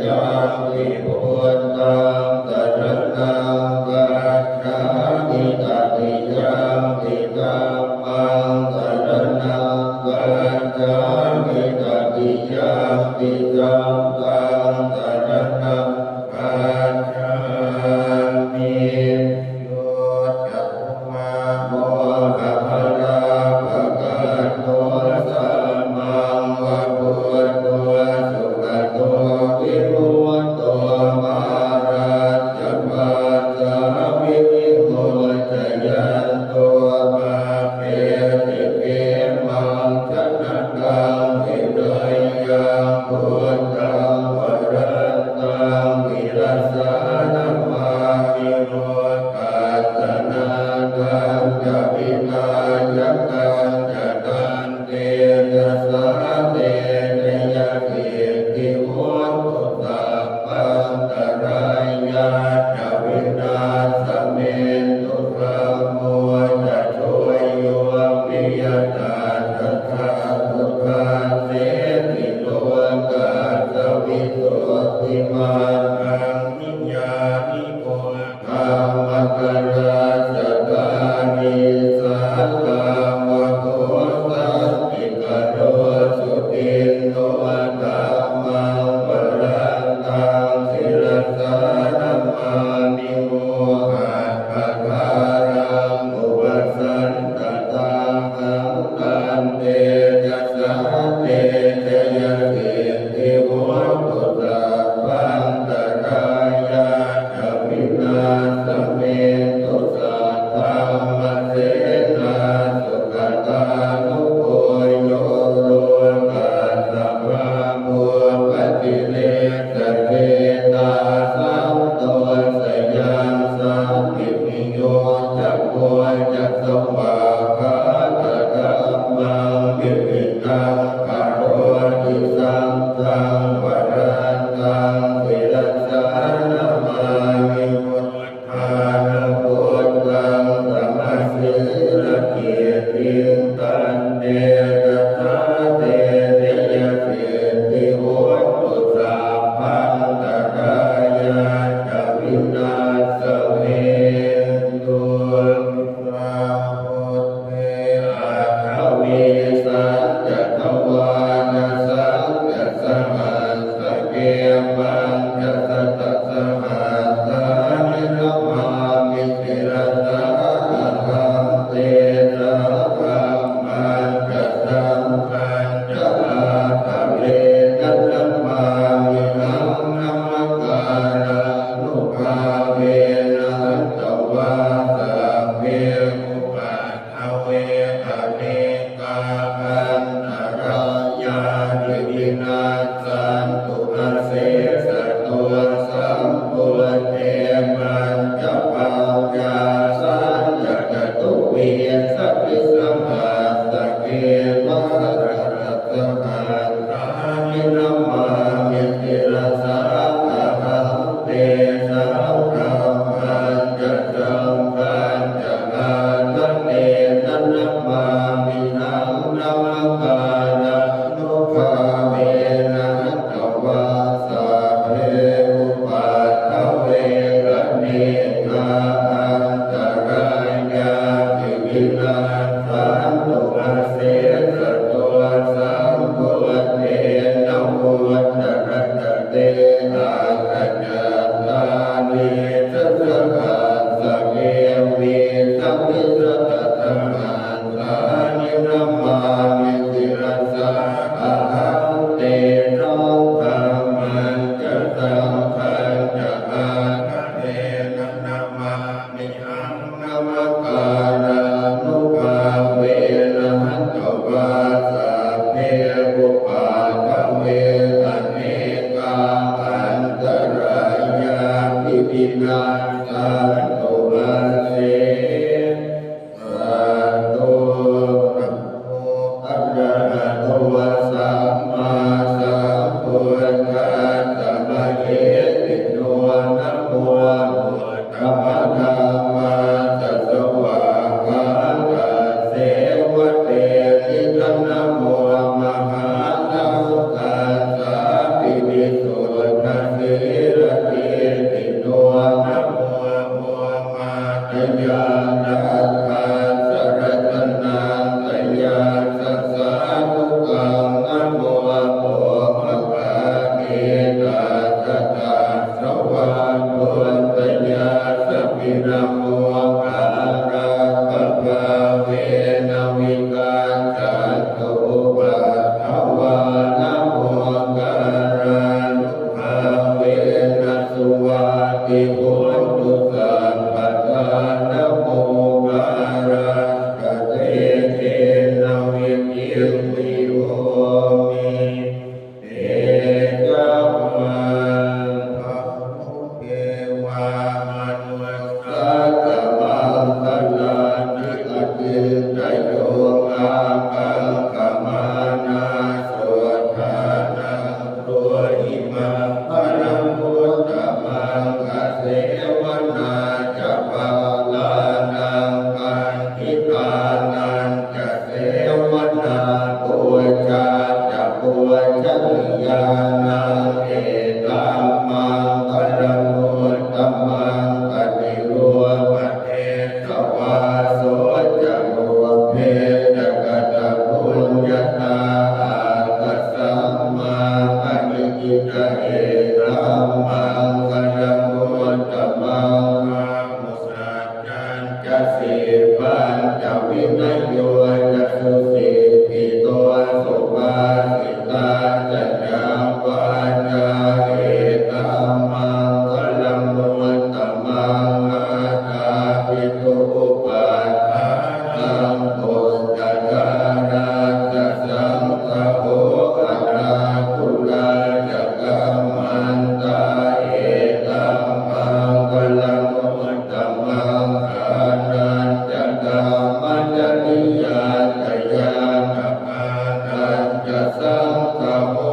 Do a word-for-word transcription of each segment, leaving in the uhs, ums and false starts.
Tatiyampi buddhaṃ saraṇaṃ gacchāmi. Tatiyampi dhammaṃ saraṇaṃ gacchāmi. Tatiyampi saṅghaṃ saraṇaṃ gacchāmi. Yo cāgu mā mohamalāpakaṭṭho, sāmaṃ va buddho sugato vimutto, mārassa pāsā vinimocayanto, pāpesi khemaṃ janataṃ vineyyaṃ. Buddhaṃ varan taṃ sirasā namāmi, lokassa nāthañca vināyakañca. Tantejasā te jayasiddhi hotu, sabbantarāyā ca vināsamentu. Dhammo ca yo piya tassa satthu, dassesi lokassa visuddhimaggaṃ. Niyyāniko dhammakalassa dānī, sāvako santikaro suciṇṇo. Dhammaṃ varantaṃ sirasā namāmi, mohappagāraṃ upasantadā haṃ. Tantejasā te jayasiddhi hotu, sabbantarāyā ca vināsamentu. Saddhammasenā sugatānugo yo, lokassa pāpūpakilesajetā, santo sayaṃ santi niyo cako ca svākkhātadhammaṃ viditaṃ karoti. Saṅghaṃ varantaṃ sirasā namāmi, buddhānubuddhaṃ samasīladiṭṭhiṃ. Tantejasā te jayasiddhi hotu, sabbantarāyā ca vināsamentu. Sambuddhe aṭṭhavīsañca dvādasañca sahassake, pañcasatasahassāni namāmi sirasā ahaṃ. Tesaṃ dhammañca saṅghañca ādarena namāmihaṃ, namakārānubhāvena hantvā sabbe upaddave. Anekā antarāyāpi vinassantu asesato. Sambuddhe pañcapaññāsañca catuvīsatisahassake, dvādasasahassāni namāmi sirasā ahaṃ. Tesaṃ dhammañca saṅghañca ādarena namāmihaṃ, namakārānubhāvena hantvā sabbe upaddave. Anekā antarāyāpi vinassantu asesato. Sambuddhe navuttarasate aṭṭhacattāḷīsasahassake, vīsatisatasahassāni namāmi sirasā ahaṃ. Tesaṃ dhammañca saṅghañca ādarena namāmi haṃ, namakārānubhāvena hantvā sabbe upaddave. Anekā anta etammaṅgalamuttamaṃ. Bāhusaccañca sippañca vinayo ca susikkhito subhāsitā ca yā vācā etammaṅgalamuttamaṃ. Mātāpitu upaṭṭhānaṃ puttadārassa saṅgaho anākulā ca kammantā etammaṅgalamuttamaṃ. Dānañca dhammacariyā ca ñāṇa mānañca saṅgaho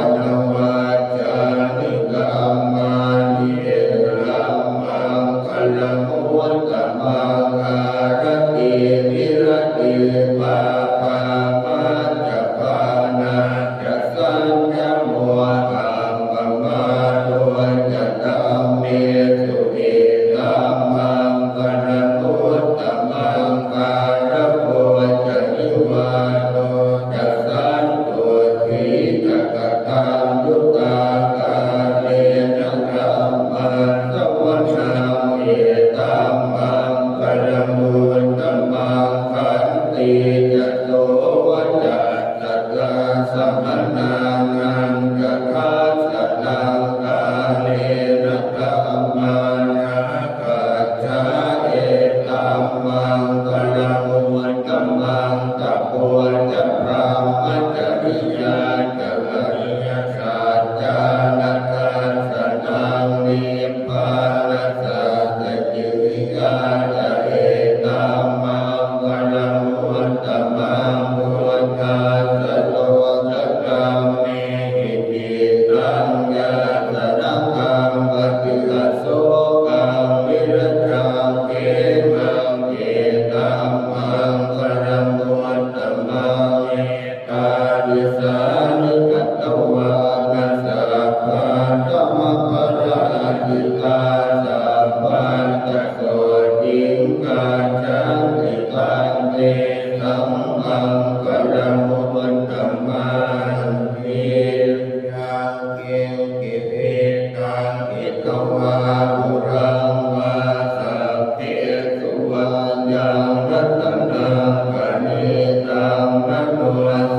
anavajjāni kammāni etammaṅgalamuttamaṃ. Āratī viratī pāpā majjapānā ca saññamo appamādo ca dhammesu etammaṅgalamuttamaṃ. Gāravo ca nivāto ca santuṭṭhī ca kataññutā kālena dhammassavanaṃ etammaṅgalamuttamaṃ. Khantī ca sovacassatā samaṇānañca dassanaṃ kālena dhammāsākacchā etammaṅgalamuttamaṃ. Tapo ca brahmacariyā ca ariyasaccāna dassanaṃ nibbānasaccakiriyā ca etammaṅgalamuttamaṃ. Phuṭṭhassa lokadhammehi cittaṃ yassa na kampati asokaṃ virajaṃ khemaṃ etammaṅgalamuttamaṃ. Etādisāni katvāna sabbatthamaparājitā sabbattha sotthiṃ gacchanti tantesaṃ maṅgalamuttamanti. Yaṅkiñci vittaṃ idha vā huraṃ vā saggesu vā yaṃ ratanaṃ paṇītaṃ na no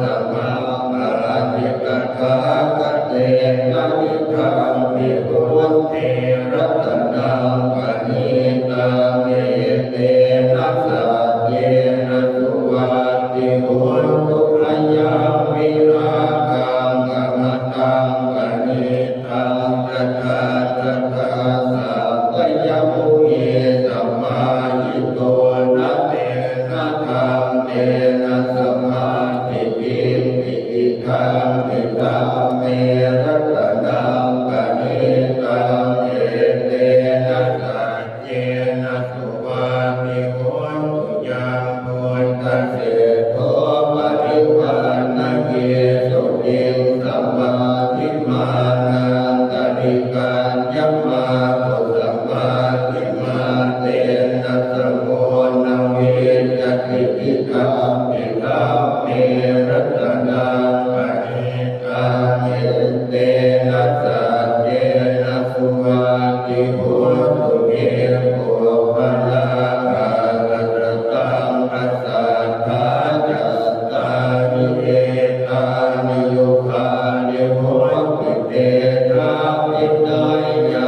samaṃ atthi tathāgatena idampi buddhe ratanaṃ paṇītaṃ etena saccena suvatthi hotu. Ayaṃ virāgaṃ amataṃ paṇītaṃ yadajjhagā sakyamunī samāhito na tena dhammena samatthi kiñci idampi dhamme ratanaṃ paṇītaṃ etena saccena suvatthi hotu. Yaṃ buddhaseṭṭho parivaṇṇayī suciṃ samādhimānantarikaññamāhu samādhimā tena samo na vijjati idampi dhamme ratanaṃ paṇītaṃ etena saccena suvatthi hotu. Ye puggalā aṭṭhasataṃ pasatthā cattāri etāni yugāni honti te dakkhiṇeyyā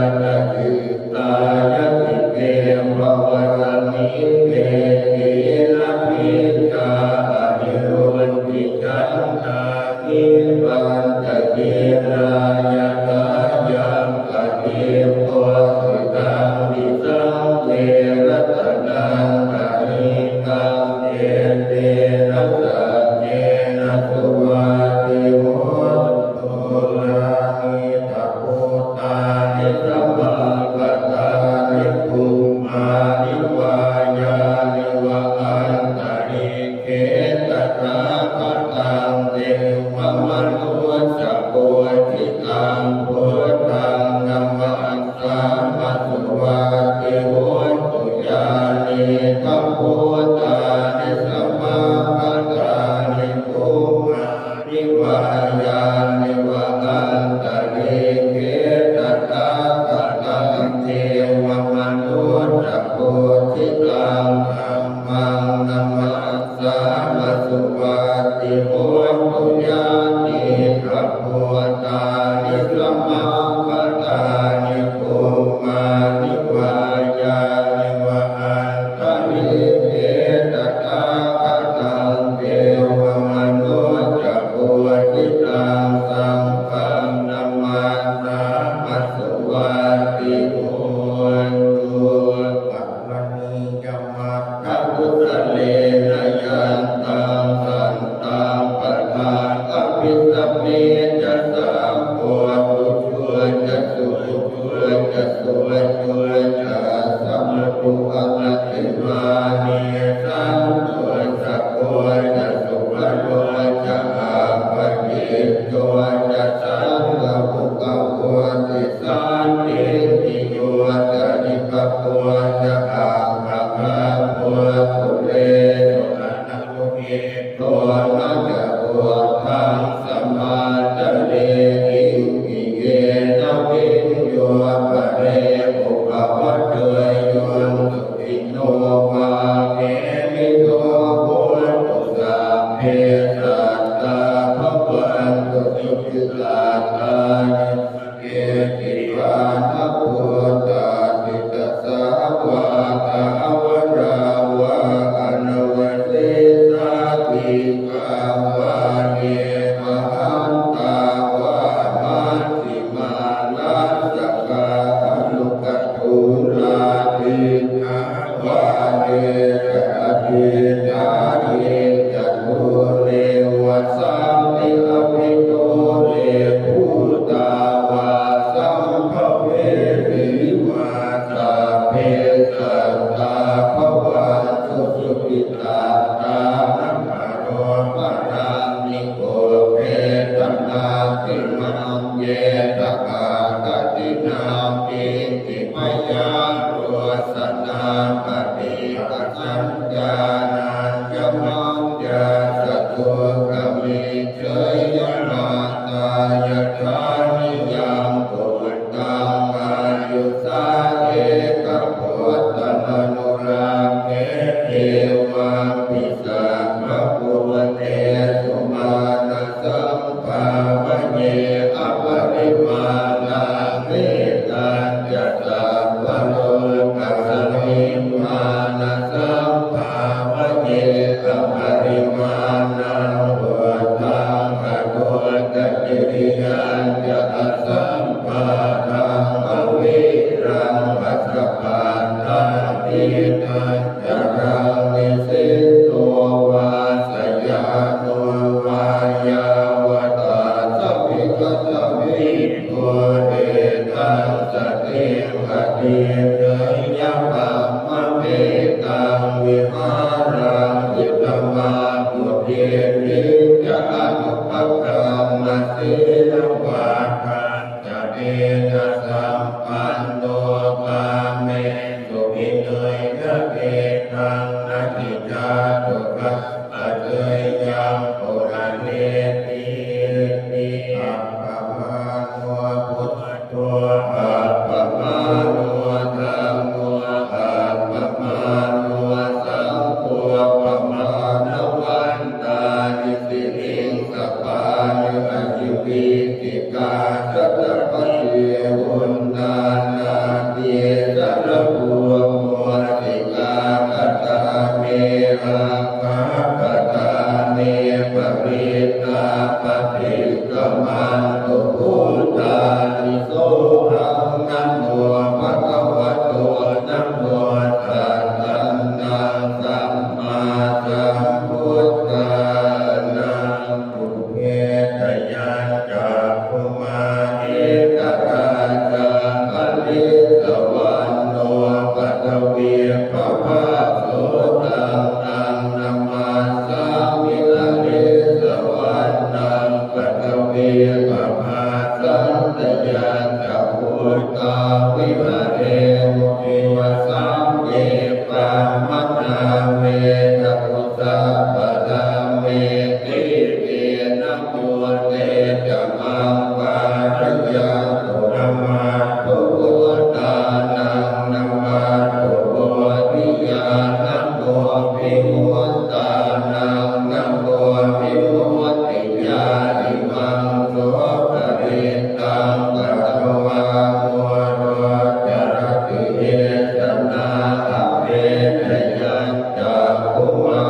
Cittā yadi te bhavasmiṃ te khīṇabījā aviruḷhichandā, nibbantakhīlā yathāyaṃ padīpo, sitaṃ disaṃ te ratanattayikaṃ, etena saccena suvatthi hotu. Bhūtāni samāgatāni, bhummāni vā yāni va antalikkhe, tathāgataṃ devamanussapūjitaṃ, buddhaṃ namassāma suvatthi hotu. Yānīdha bhūtāni samāgatāni, bhummāni vā yāni va antalikkhe, tathāgataṃ devamanussapūjitaṃ, dhammaṃ namassāma suvatthi hotu. Yānīdha bhūtāni samāgatāni, bhummāni vā yāni va antalikkhe, tathāgataṃ devamanussapūjitaṃ, saṅghaṃ namassāma suvatthi hotu. Karaṇīyamatthakusalena, yantaṃ santaṃ padaṃ abhisamecca, sakko ujū ca suhujū ca, suvaco cassa mudu anatimānī, santussako ca subharo ca, appakicco ca sallahukavutti, santindriyo ca nipako ca, appagabbho kulesu ananugiddho. Na ca khuddaṃ samācare kiñci, yena viññū pare upavadeyyuṃ. Sukhino vā khemino hontu, sabbe sattā bhavantu sukhitattā. Keccipānabhūtatthi tasā vā thāvarā vā anavasesā, dīghā vā ye mahantā vā majjhimā rassakā aṇukathūlā, diṭṭhā vā ye ca adiṭṭhā, ye ca dūre vasanti avidūre, bhūtā vā sambhavesī vā, sabbe sattā bhavantu sukhitattā. Na paro paraṃ nikubbetha, nātimaññetha katthaci naṃ kiñ ci, byārosanā paṭighasaññā, nāññamaññassa dukkhamiccheyya. Mātā yathā niyaṃ puttaṃ, āyusā ekaputtamanurakkhe, evampi sabbabhūtesu mānasa mbhāvaye aparimāṇaṃ. Mettañca sabbalokasmiṃ mānasambhāvaye aparimāṇaṃ, uddhaṃ adho ca tiriyañca asambādhaṃ averaṃ asapattaṃ. Tiṭṭhañ caraṃ nisinno vā sayāno vā yāvatassa vigatamiddho, etaṃ satiṃ adhiṭṭheyya, brahmametaṃ vihāraṃ idhamāhu. Diṭṭhiñca anupagamma sīlavā dassanena sampanno, kāmesu vineyya gedhaṃ, na hi jātu gabbhaseyyaṃ punaretīti. Appamāṇo buddho, appamāṇo dhammo, appamāṇo viharemu divasam ye brāhmaṇā vedagu sabbadhamme tikena mudde ca maṃ pālayantu. Namatthu bhūtānaṃ namatthu bodhiyā namo vimuttānaṃ namo vimuttiyā. Imaṃ so parittaṃ katvā moro carati esanā. Abhinayañcakkhumā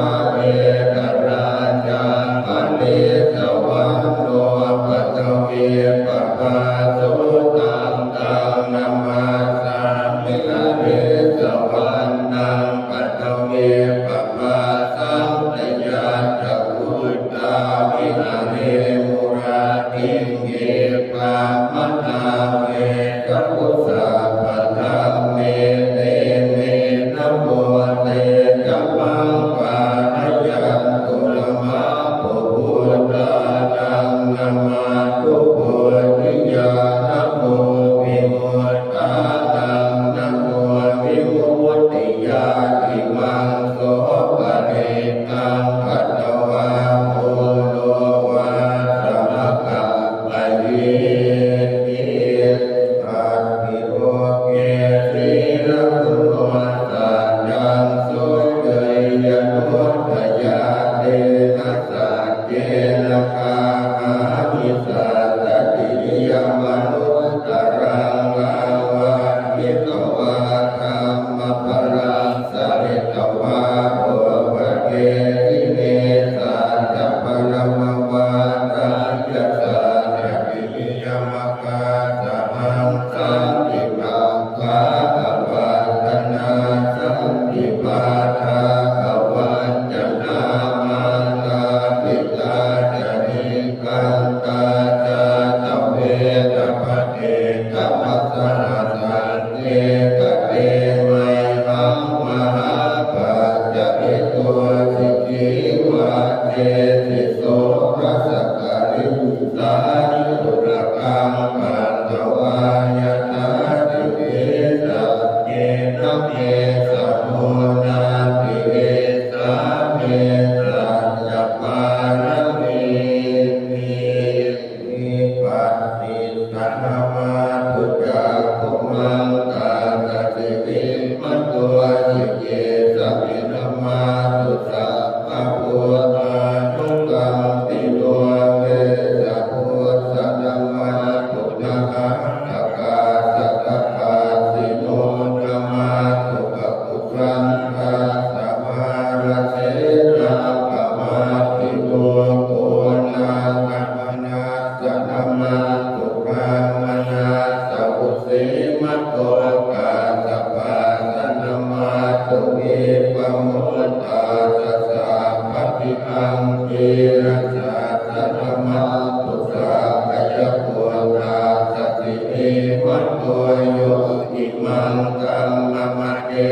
ekarājā harissavaṇṇo paṭhavippabhāso taṃ taṃ namassāmi harissavaṇṇaṃ paṭhavippabhāsaṃ. Tayajja guttā viharemu rattiṃ ye brāhmaṇā vedagu sabbadhamme te me namo te ca maṃ pālayantu. Namatthu bhūtānaṃ namatthu bodhiyā namo vimuttānaṃ namo vimuttiyā. Imaṃ so parittaṃ katvā moro vāsamakappayīti. Atthi loke sīlaguṇo saccaṃ suññeyyanuddayā tena saccena kāhāmi satta siriyamanuttaraṃ. Āvajjitvā dhammabalaṃ saritvā opavesi me saccabalamavādañca satta siriyamakāsahaṃ. Santi pakkhā apatanā santi pādā avañcanā mātā pitā ca nikkhantā jātaveda paṭikkama saha satthe kate mayhaṃ mahāpajjalito sikhī vajjesi soḷasa kaliṃsāni udakaṃ patvā yathā sikhī saccena me samo nāthi esā me saccapāramīti. Vipassissa namatthu cakkhumantassa sirīmato sikhissapi namatthu sabbabhūtānukampino vessabhussa namatthu mahantakassasakatasahassino namatthu kakusandhassa mārasenāgamantino konāgamana ssa namatthu brāhmaṇassa vusīmato kassapassa namatthu vippamuttassa sabbadhi aṅgīrasassa namatthu sakyaputtassa sirīmato yo imaṃ kammaṃ mama de